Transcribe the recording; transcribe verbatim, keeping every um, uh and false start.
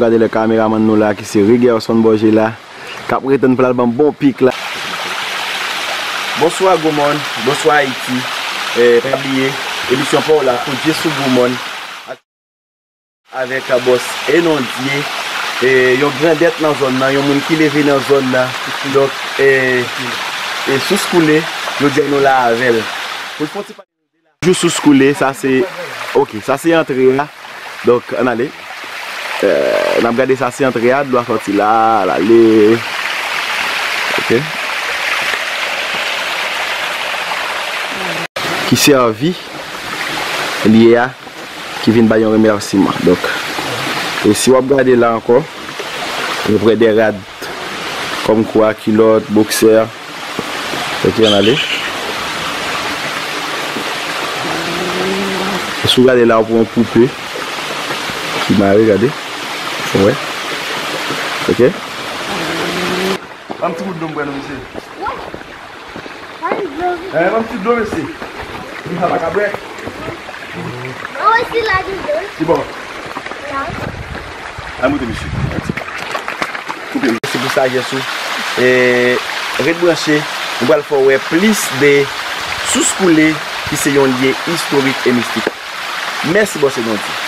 Gade lè kameramann nou la ki se Rigerson Borgela k ap retann pou l al ban m bon pik la. Bonswa Gwo Mòn, bonswa Ayiti. Eh, pa bliye, emisyon pa w la, Kout Je sou Gwo Mòn. Avèk bòs Enondye, eh, yon grandèt nan zòn nan, yon moun ki leve nan zòn nan. Donk, eh, eh, Sous Koule, jodi a nou la avè l. Pou l fè yon ti pale. Jou Sous Koule, sa se, ok, sa se antre a. Donk, ann ale. Eh, n ap gade sa se antre a, dlo a sòti la, l ale. Ok. Ki sèvi li ye a, ki vin bay yon remèsiman. Donk, e si w ap gade la ankò, yo pran de rad kòmkwa kilòt, boksè. Ok, ann ale. Si w gade la, w pran yon poupe ki mare, gade. Ou wè? Ok? Ban m ti gout dlo m bwè non, mesye. Ban m ti dlo, mesye. Li pa makabrèt. Li bon. Al monte, mesye. Koupe. Mèsi pou sajès ou. E, ret branche, nou pral fè w wè plis de Sous Koule, ki se yon lye istorik e mistik. Mèsi, bòs Enondye.